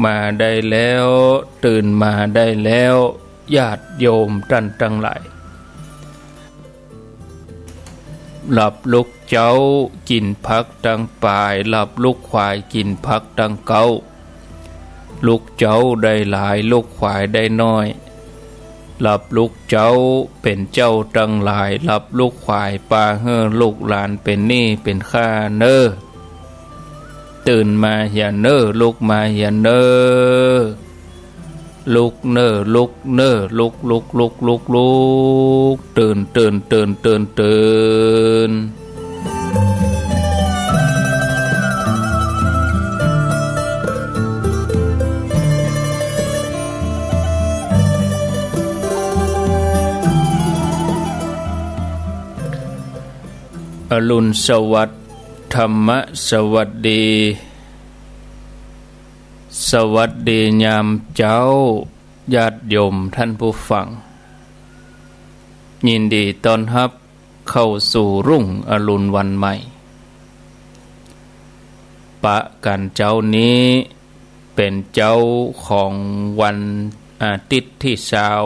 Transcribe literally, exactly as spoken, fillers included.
มาได้แล้ว ตื่นมาได้แล้ว ญาติโยมต้านตังหลาย หลับลุกเจ๊า กิ๋นผักตังป่าย หลับลุกขวาย กิ๋นผักตังเก๊า ลุกเจ๊าได้หลาย ลุกขวายได้น้อย หลับลุกเจ๊าเป๋นเจ้าตังหลาย หลับลุกขวายปาหื้อลูกหลานเป๋นหนี้เป๋นค่าเน่อ ตื่นมาเหียเน่อ ลุกมาเหียเน่อ ลุกเน่อ ลุกเน่อ ลุก ลุก ลุก ลุก ลุก ตื่น ตื่น ตื่น ตื่น ตื่น อรุณสวัสดิ์ ธรรมะสวัสดี สวัสดียามเจ๊า ญาติโยมต้านผู้ฟัง ยินดีต้อนฮับเข้าสู่รุ่งอรุณวันใหม่ ปะกั๋นเจ๊านี้เป๋นเจ๊าของวันอาทิตย์ตี้ซาว